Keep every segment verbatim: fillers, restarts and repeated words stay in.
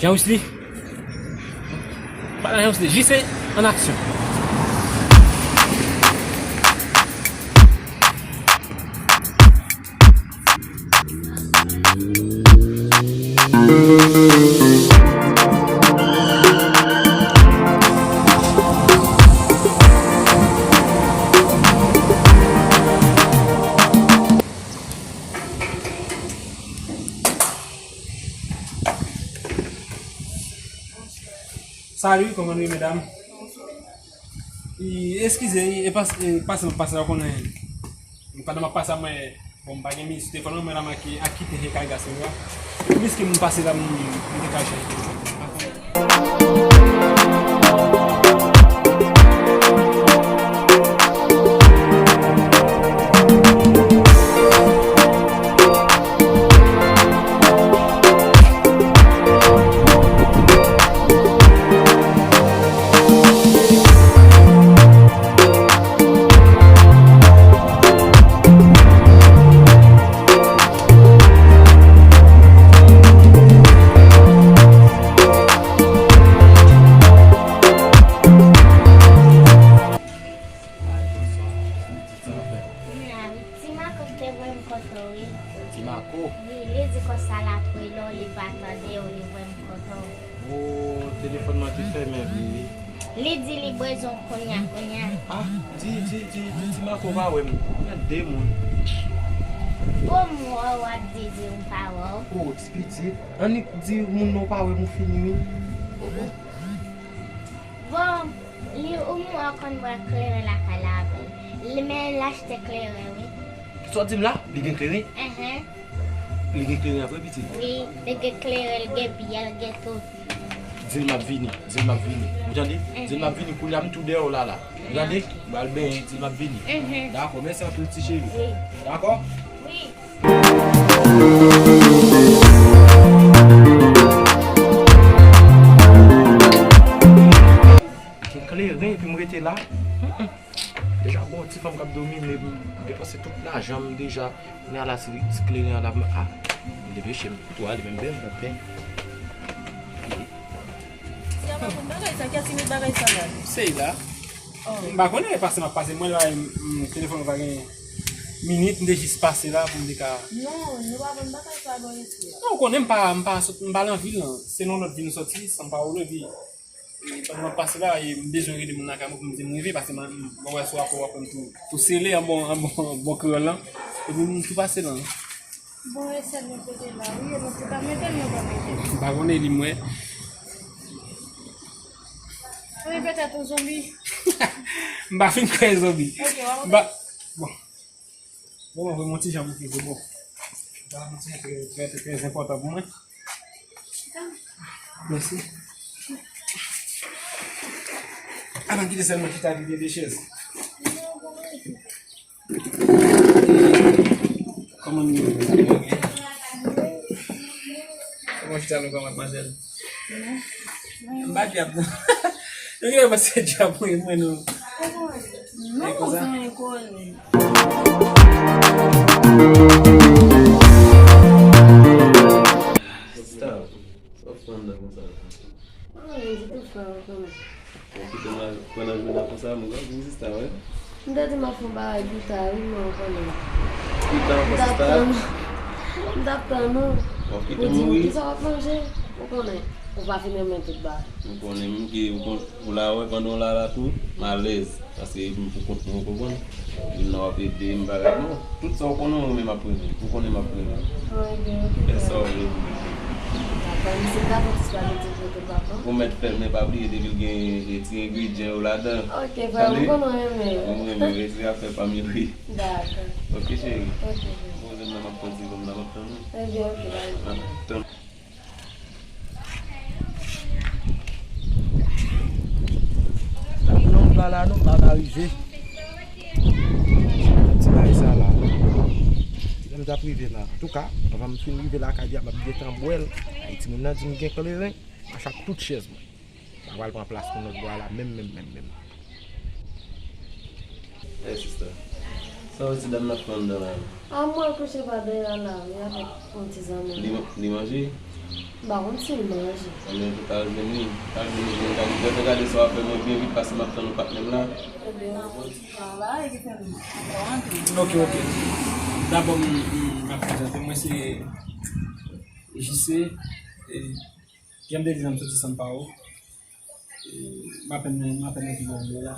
Jean Wesley. Patnè Jean Wesley, J C, an aksyon. Salut, kòman nou ye, medam? E, eskize, e, e pas-, e, pase m ap pase la, ou konnen. Pandan m ap pase la, mwen, bon, m pa gen minit sou telefòn mwen, mwen remake ak kite he kay gason yo a. E plis ke m pase la, m, m te ka chanje telefòn. Ti Mako te voye m kote w, wi. Ti Mako? Wi, li di konsa l ap rele w, li pa tande w, li voye m kote w. O, telefòn mwen te fèmen vre, wi. Li di li bezwen w kounye a, kounye a. Ah, di, di, di, di Ti Mako pa wè m. Gen de moun. Bon, m wè w ap di, di m pa wè w. O, ti pitit. Annik di moun nan w pa wè m, ou fini, wi. O, o. Bon, li ou m wè konn bwè kleren lakay la avè l. Li men l achte kleren, wi. Sa w di m la? Li gen kleren? Enhen. Li gen kleren vre, pitit? Wi, li gen kleren, li gen byè, li gen tout. Di l m ap vini, di l m ap vini. Ou tande? Di l m ap vini, kounye a m tou dèyè w la, la. Ou tande? M pral benyen, di l m ap vini. Enhen. Dakò, mèsi anpil, ti cheri. Wi. Dakò? Wi. Gen kleren, epi m rete la. Deja gon ti fanm k ap domine m, m depanse tout lajan m deja. Kounye a la, se ti kleren an la, m, ah, m depeche m tou ale, men m byen, m byen. Ti a pa konn bagay sa, ki a ti met bagay sa la? Se la. Oh. M pa konnen, pase m ap pase, mwen la, m, telefòn pa gen minit, m te jis pase la pou m te ka. Non, nou pa konn bagay sa bò isi a. Non, ou konnen m pa, m pa sot, m pa nan vil lan. Se nan lòt vil m soti, São Paulo, epi E, pandan m ap pase la, e, m bezwen rele moun lakay mwen pou m di m rive, paske m, m, mwen wè sou rapò w ap wè m tou, tou sele an bon, an bon, an bon kreyòl lan. Epi m tou pase la. Bon, e sèl mwen kote la, wi, e mwen tou ka mete l, mwen pa mete l. M pa konnen li m wè. Wi, petèt yon zonbi. M pa fin kwè zonbi. Ok, w ap. M pa, bon. Bon, mwen voye yon ti jan pou ki bon. Sa yon ti jan trè, trè, trè, trè enpòtan pou mwen. Mèsi. Avan kite sèlman chita epi gen de chèz. Kòman nou ye? Kòman chita nou kòman, madmwazèl? M pa dyab non. Nou gen pase dyab mwen, mwen non. Non, ou konnen. Sista, sa w fè anndan konsa? Anyen ditou frè, ou konnen. Bon, kite m al pran nan jounen konsa, mwen gade sista, wi. M te di m ap fè yon bagay pita, wi, men ou konnen. Pita ankò, sista? M t ap tann ou. M t ap tann ou. W ap kite m mouri? Pou di m kisa w ap manje, ou konnen. Ou pa fin renmen tout bagay. M konnen, m gen, ou kon-, ou la wè pandan w la la tou, m alèz. Paske m pou kont mwen, ou konprann? Moun nan w ap ede m, bagay, non. Tout sa ou konnen, ou menm ap renmen. Ou konnen m ap renmen. Mwen gen, ok. Fè sa w vle pou mwen. Misye ka fè ti spageti pou tou papa. Ou mèt fè l, men pa bliye depi l gen, e, ti engredyan yo ladan. Ok, frè, m konnen w renmen yo. Mwen renmen, retire afè pa m yo, wi. Dakò. Ok, cheri. Ok, frè. Poze m nan, m ap pran ti gonm nan, m ap tann ou. Ebyen, ok, bye. M ap tann. Nan yon bagay la, non, m pa ka rive. Ti bagay sa la. Ti lè m t ap rive la. Antouka, anvan m fin rive lakay li a, m ap gentan bwè l. Ay, timoun nan di m gen kleren, mache ak tout chèz mwen. M pa pral pran plas moun lòt bò a la, menm, menm, menm, menm. Hey, sista. Sa w wè ti dam nan ap fè anndan la? A, m wè l kouche pa dèyè a la, wi, avèk yon ti zanmi. Li, li manje? M pa konn si l manje. Anben, tou ka jwenn li. Ka jwenn li, jwenn li. Gade, gade sa w ap fè, mwen byen vit pase m ap tann yon patnè m la. Ebyen, travay ki fè m antre. Ok, ok. Dabò, m, m, m ap prezante. Mwen se J C. E, Jan m te di w, m soti Sanpawo. E, m apèn, m apèn rive Angola.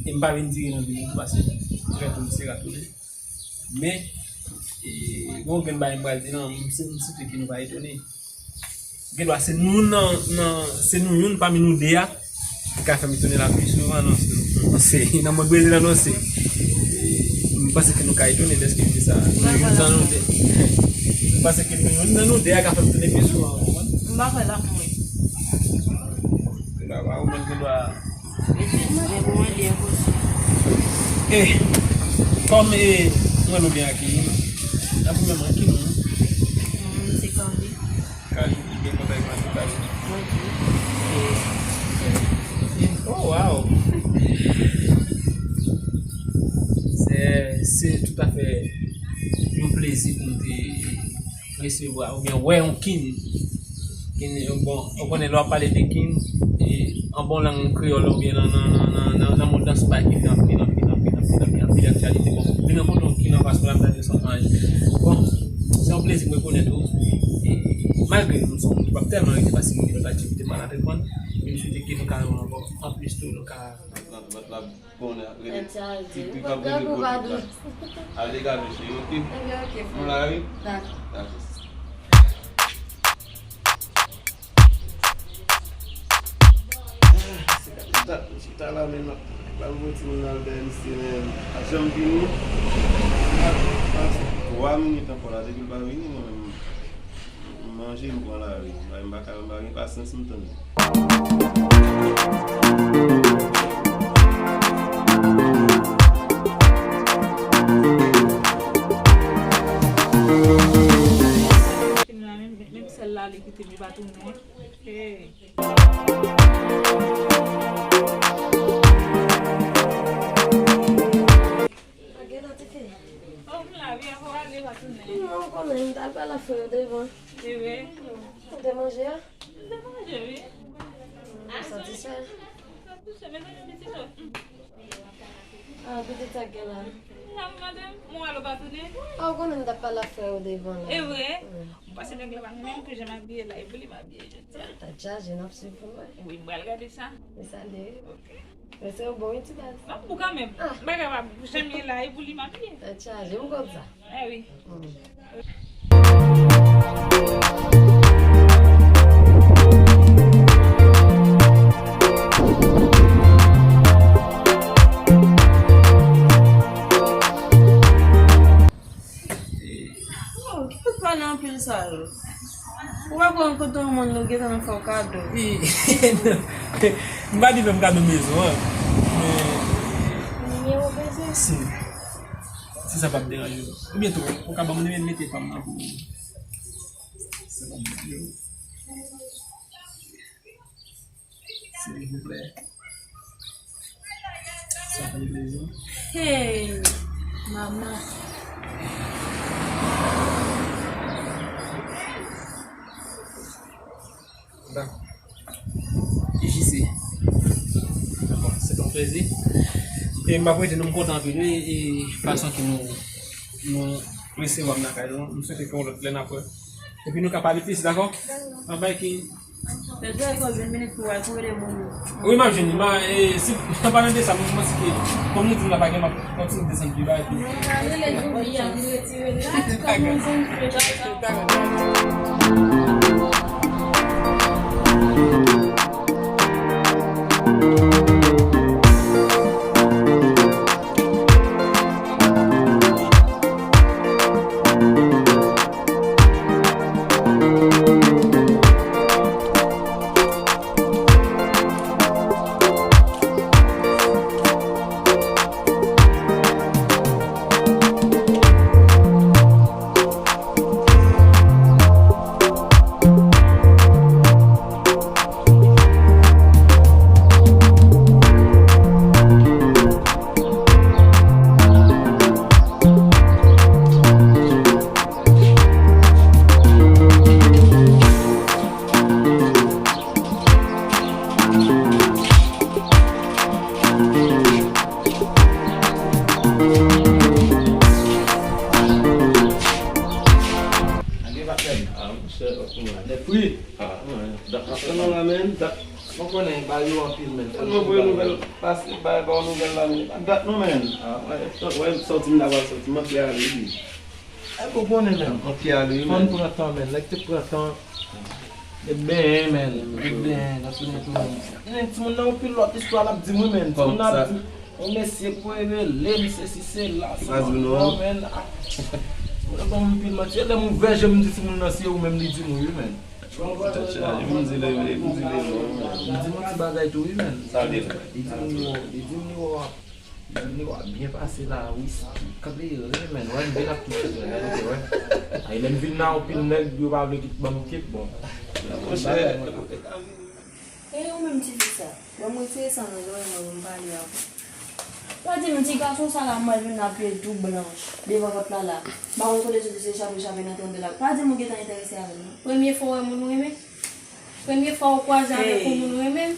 E m pa vin dire nan vil nan tou, paske trè tou m sera tounen. Men, e, gen yon grenn bagay m pral di, non, m si-, m swete ke nou pa etone. Gen dwa se nou nan, nan, se nou youn pami nou de a ki ka fè m etone la pi souvan, non, se, non, se, nan mond Brezil la, non, se, e, m panse ke nou ka etone dèske m di sa. Nou youn nan nou de. M panse ke nou youn nan nou de a ka fè m etone pi souvan, ou konprann? M pa kwè l ap mouri. Baba, ou menm gen dwa. Mesye, mande pou mwen, li enposib. E, kòm, e, mwen nou byen akeyi, nan premyèman, ki non? Non, m se Carly. Carly, ki gen kontak ak mwen tou, Carly. Mwen tou. E, e, oh, wow! Se, se toutafè yon plezi pou m te resevwa oubyen wè yon kin. Kin, bon, ou konnen lè w ap pale de kin, e, an bon lang kreyòl oubyen nan, nan, nan, nan, nan mond nan se yon bagay ki fè anpil, anpil, anpil, anpil, anpil, anpil aktyalite. Bon, vin rankontre yon kin anfas mwen la, m ta di w se yon anj. Bon, se yon plezi pou m rekonèt ou. E, malgre nou se yon moun ki p ap tèlman rete pase moun gen lòt aktivite m pa t antre pran, men m swete ke nou ka wè ankò. Anplis tou, nou ka. Vant, vant la konnen ap rele. Tèt chaje. Pipi k ap rele gwo tout la. Al degaje w, cheri, ok? Ebyen, ok, frè. Nou la, wi? Dakò. Dakò, sista. Ah, se gade dat m chita la, men m ap ba m voye timoun nan al dèyè misye, men pa janm vini. Ah, pa twa minit ankò la, depi l pa vini, mwen menm, m manje, m pran lari. M pa, m pa ka, m pa gen pasyans, m tann li. Menm, menm sèl la, li kite m, li pa tounen. Hey. Gen lòt fi. Oh, m la, wi, avan w ale, w a tounen. Non, ou konnen, m t al pale ak frè yo devan. Se vre? Ou te manje a? M te manje, wi. Ou satisfè? Satisfè, men pitit ou. Ah, pitit sa k gen la. M la, wi, madanm, m wè l ou pa tounen. Ah, ou konnen m t ap pale ak frè yo devan la. E vre? Wi. Ou pase nèg la pa renmen m pou jan m abiye la, e pou li m abiye jodi a. Tèt chaje, n ap swiv pou mwen. Wi, m pral gade sa. Mwen salye. Ok. Mwen se yon bon wi ti baz. M ap bou kanmenm. Ah. M pa kapab, jan m ye la, e pou li m ap ye. Tèt chaje, m konn sa. Eh wi. Mm. Oh, ki tout pale anpil sa yo? Ou pa konn kote yon moun nou gentan nan fè w kado? Wi. M pa di fè m kado mezon an. Men nimewo bezwen. Si, si sa p ap deranje w. Oubyen tou, ou ka ban m nimewo, mete pa m nan pou ou. Silvouplè. Sa fè m plezi. Hey, mama. Dakò. J C. Dakò, se te yon plezi. E m ap rete nou, m kontan anpil, wi, e fason ke nou, nou resevwa m lakay nou. M swete ke yon lòt lè n ap wè. Epi nou ka pale plis, dakò? Dakò. Bye bye, King. Lè w koz yon minit pou w al pou rele moun yo. Wi, m ap jwenn li. M a, e, si tan pa nan de sa, m panse ke, kòm nou di m la pa gen, m ap kontinye desann pi ba, epi. Non, m a rele Julie a, m retire l la, kòm yon zanmi. Dakò, dakò. Monchè, ok, mwen. Nèg fri. Ah, mwen. Dat ap tann la, men. Dat. Mwen konnen ba yo anpil, men. Mwen voye nouvèl, pase, ba, ba yo nouvèl la, men. Dat non, men. Ah, mwen, wè, sòti m ta pral sòti, m antre ale, wi. E, ou konnen, men. M antre ale, wi, men. Fò n pran tan, men. Nèg te pran tan. Li benyen, men. Li benyen, nan tounen, tounen. Men, timoun nan, yon pil lòt istwa l ap di m, wi, men. Timoun nan ap di m, yon mesye pou revele m, sesi, sela, sa, non, men, ah. Timoun nan ban m pil manti. E lè m ouvè je m, m di timoun nan, se ou menm, li di m wi, men. Tèt chaje, m di li, m di li, non, men. Li di m yon ti bagay tou, wi, men. Sa vle di? Li di m li wè, li di m li wè w ap, li di m li wè w ap byen pase la, wi. Kanpe rè, men. Wè, m vin ap touche, men. Gade, wè. Ay, lè m vin la, yon pil nèg, yo pa vle kit, ban m kit, bon. Monchè. E ou menm ti fi sa, ban m retire sa nan zòrèy mwen pou m pale avè w. Pa di m ti gason sa la m wè l vin la pye tou blanch devan pòt la la. M pa konn kote l soti se chape chape nan tande la. Pa di m ou gentan enterese avè l non. Premye fwa w wè moun ou renmen? Premye fwa w kwaze avèk yon moun ou renmen?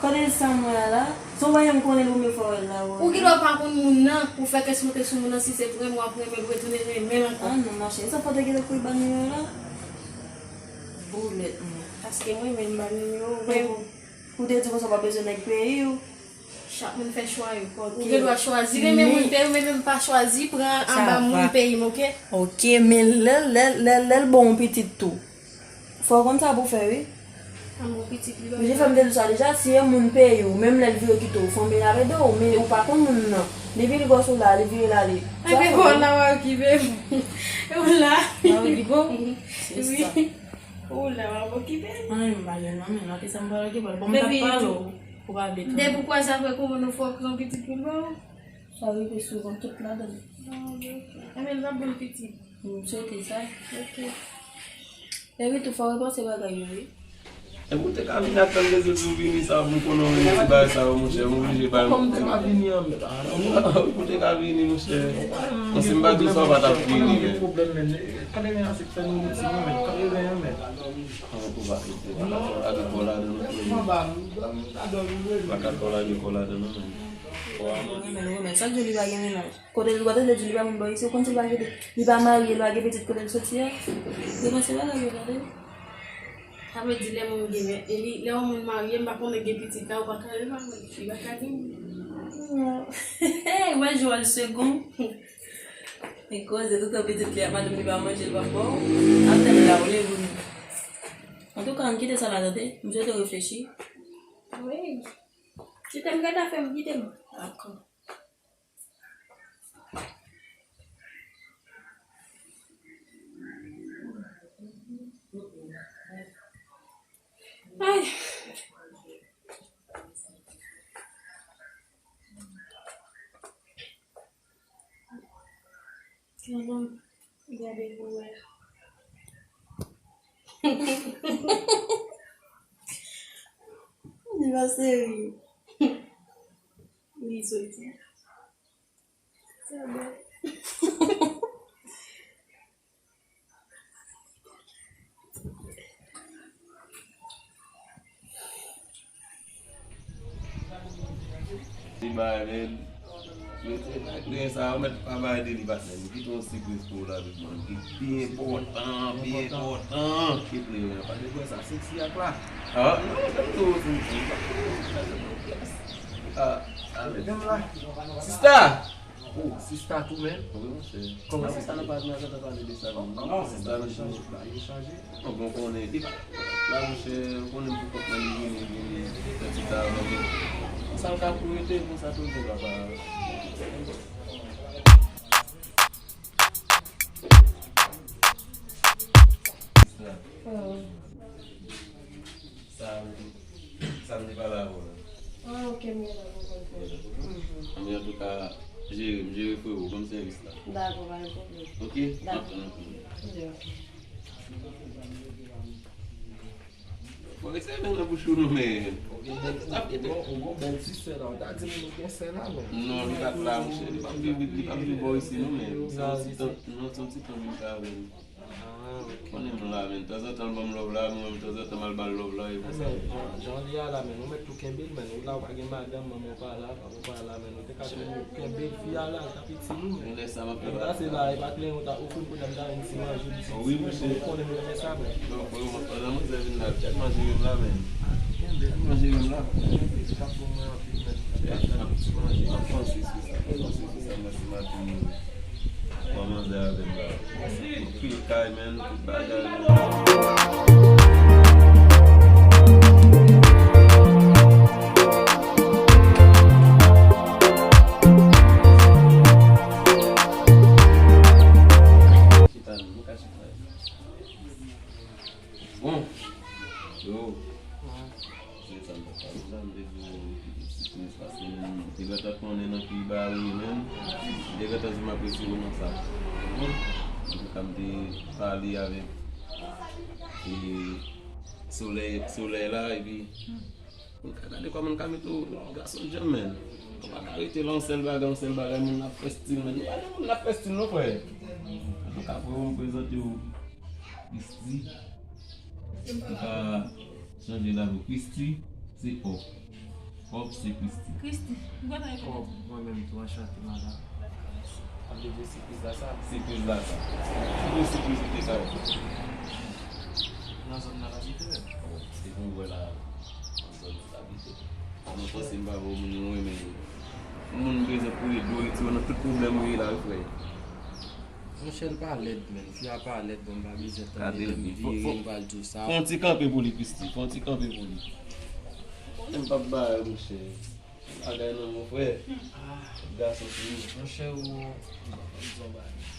Kote sa m wè a la? Se w pa janm konnen l premye fwa w wè l la ou. Ou gendwa pa konn moun nan, ou fèk eskonte sou moun nan, si se renmen w ap renmen l, ou retounen renmen l ankò. Ah non, machè, e sa fò w te gentan kouri ban m nimewo w la? Boulèt mwen. Paske mwen menm m ba nimewo w. Men ou te di konsa w pa bezwen nèg peyi w. Chak moun fè chwa yo. Ou gen dwa chwazi renmen moun peyi w, men menm pa chwazi pran anba moun peyi m, oke? Oke, men lè, lè, lè, lè l ba w yon pitit tou. Fò w konn sa pou w fè, wi. An bon pitit li ba. Misye fè m te di w sa deja, si e moun peyi w, menm lè l vire kite w, fanmi l ap ede w, men ou pa konn moun nan. Depi l gwòs ou la, li vire l ale. Ebyen bon, la w a okipe m. E w la. Mwen okipe w? Se sa. Ou la, w ap okipe m. Mwen menm m pa jwenn non, men nan ki sa m pral okipe l. Bon, m t ap pale w, ou pa vle tande. Depi w kwaze avèk yon moun, ou fè w pran pitit pou l ba w? Sa rive souvan, tout ladan l. Ah, ok. Enben, l ap bon pitit. M swete sa. Ok. Epi tou, fò w repanse bagay yo, wi. Epi ou te ka vin ak tann rezon pou w vini sa, m konnen w renmen ti bagay sa yo, monchè, m oblije ba l. Kòm m te ka vini an, men, ah, non. Ou te ka vini, monchè. Bon, si m pa di w sa, w pa t ap vini, men. Pwoblèm, men. Kade men an se k fè nou rete, men. Kade men an, men. Ou pa, ou pa dakò avèk kò ladan non, men. Ou pa dakò avèk kò ladan non, men. Mwen renmen l, mwen renmen l. Sa k di w li pa gen mennaj? Kote l, kote l di li pa konn bò isi, ou konn si l pa gen, li pa marye, li pa gen pitit kote l soti a? Li panse bagay yo tande. Sa vle di lè moun gen men, e li, lè yon moun marye, m pa konnen gen pitit la, ou pa ka remarye, li pa ka gen. Ou wè Joel Segond? Li koze toutan pitit li ak madanm li pa manje, li pa bò. Atè m la, ou leve nou. Antouka, ann kite sa la tande, m swete w reflechi. Wi. Kite m gade afè m, kite m. Dakò. Ay. Gade pou wè. Li pa serye. Li soti. Sa bèl. Li bay, men, mete nan grenn sa, ou mèt pa bay de li, patnè. Li kite yon sipriz pou ou ladan, man. Li pi enpòtan, pi enpòtan ke premye a. Pa de kwè sa, seksi ak la. Ah, non, se tou, se tou. Ah, ale. Sista! Oh, sista tou menm? Wi, monchè. Kòman sista? Nan paj nou gentan pale de sa menm. Non, sista nan chanje. Bagay yo chanje. Non, bon, konnen, li pa la, monchè, ou konnen pou kont mwen, li vini, li vini fè ti travay. Sa l ka pou rete konsa tou, papa. Sista. Sa, sa m te pale avè w la. Ah, ok, m gentan konprann, frè. Mhm. Anben, antouka, jere m, jere frewo, ban m sèvis la. Dakò, pa gen pwoblèm. Ok? Dakò. N ap tann ou. Ok. Fò w resève nan bouch ou, non, men. Ou gen bèl ti sè la, ou ta di m ou gen sè la, men. Non, li pa t la, monchè, li p ap viv, li p ap viv bò isi, non, men. Se yon ti tan, non, se yon ti tan m ka avè l. Ah, ok. Konnen m Men tanzantan l ban m love la, mwen menm tanzantan m al ba l love la, e konsa. Men, jan, jan li a la, men, ou mèt tou kenbe l, men, ou la, ou pa gen madanm, manman w pa la, papa w pa la, men, ou te ka tou kenbe fi a la, l t ap itil ou, men. Lè sa m ap fè. Pase la, e pa kleren ou ta ofri m pou m ta vin ti manje, ti, wi, ti, monchè. Ou konnen m renmen sa, men. Donk, frè, pandan manzè vin la, chèk manje menm la, men. Chèk manje menm la. Kenbe, li t ap bon mwen anpil, men. Chèk, m ap, m ap panse sou sa, m ap panse sou sa, mwen, si maten. Kòmanse avè m la. Tout kay, men, tout bagay. Chita, nou ka chita. Bon. Yo. Se sa m t ap pale la, m te di w, sipriz, paske m te gentan konnen nan ki bagay ou ye menm. M te gentan di m apresye romans la. Bon, antouka, m te pale avèk, e, solèy, solèy la, epi moun ka gade kòman m ka mete w, gason djanm, menn. Ou pa ka rete la, yon sèl bagay, yon sèl bagay, moun ap fè stil, menn. Nou pa gen moun ap fè stil, non, frè. Antouka, frè, m prezante w Christy. Ou ka chanje lavi w. Christy, se Op. Op, se Christy. Christy, ou kontan rekonèt mwen? Op, mwen menm tou, anchante, madanm. Ap vle di sipriz la sa? Sipriz la sa. Ki gwo sipriz ou te ka wè? Nan zòn nan l abite menm. Bon, se pou w wè la, nan zòn nan l abite. Mwen panse m pa vle moun mwen renmen. Yon moun bezwen pou ede w, retire w nan tout pwoblèm ou ye la, wi, frè. Monchè, l pa lèd, menn. Fi a pa lèd, bon, m pa bezwen tande lè m vire, m pral di w sa. Fè yon ti kanpe pou li, Christy. Fè yon ti kanpe pou li. M p ap ba, monchè. Bagay nan men w, frè. Gason sou nou. Monchè, ou, m p ap di w bagay.